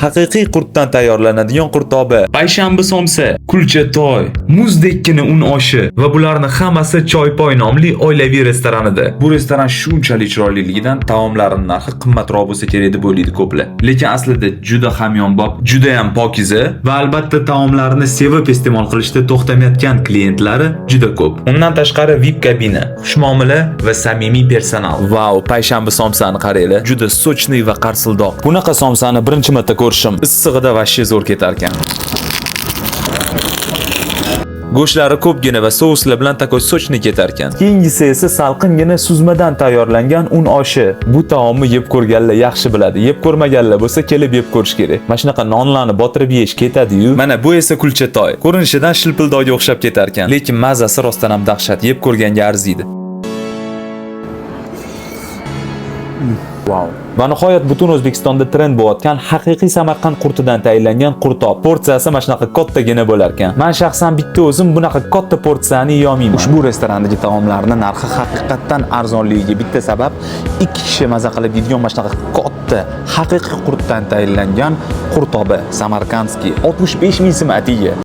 Haqiqiy qurtdan tayyorlanadigan qurtobi, payshanba somsa, kulcha toy, muzdekkina un oshi va bularni hammasi Choypoy nomli oilaviy restoranida. Bu restoran shunchalik chiroyliligidan taomlarining narxi qimmatroq bo'lsa kerak deb o'ylaydi ko'plar. Lekin aslida juda hamyonbop, juda ham pokiza va albatta taomlarni sevib iste'mol qilishda to'xtamayotgan klientlari juda ko'p. Undan tashqari VIP kabina, xushmuomala va samimiy personal. Vau, payshanba somsani qaranglar, juda сочный va qarsildoq. Bunaqa somsani birinchi marta ko'rishim. Issig'ida вообще zo'r ketar ekan. Go'shtlari ko'pgina va souslar bilan такой сочный ketar ekan. Keyingisi esa salqingina suzmadan tayyorlangan un oshi. Bu taomni yeb ko'rganlar yaxshi biladi. Yeb ko'rmaganlar bo'lsa, kelib yeb ko'rish kerak. Mana shunaqa nonlarni botirib yeyish ketadi-yu. Mana bu esa kulcha toy. Ko'rinishidan shilpildoqga o'xshab ketar ekan, lekin mazasi rostdan ham dahshat. Yeb ko'rganga arziydi. Wow. Va nihoyat butun O'zbekistonda trend bo'layotgan haqiqiy Samarqand qurtidan tayinlangan qurtob. Porsiyasi mana shunaqa kattagina bo'lar ekan. Men shaxsan bitta o'zim bunaqa katta porsiyani yeolmayman. Ushbu restorandagi taomlarni narxi haqiqatdan arzonligiga bitta sabab ikki kishi maza qilib yeydigan mana shunaqa katta haqiqiy qurtdan tayinlangan qurtobi samarkandskiy 65 ming so'm atiga.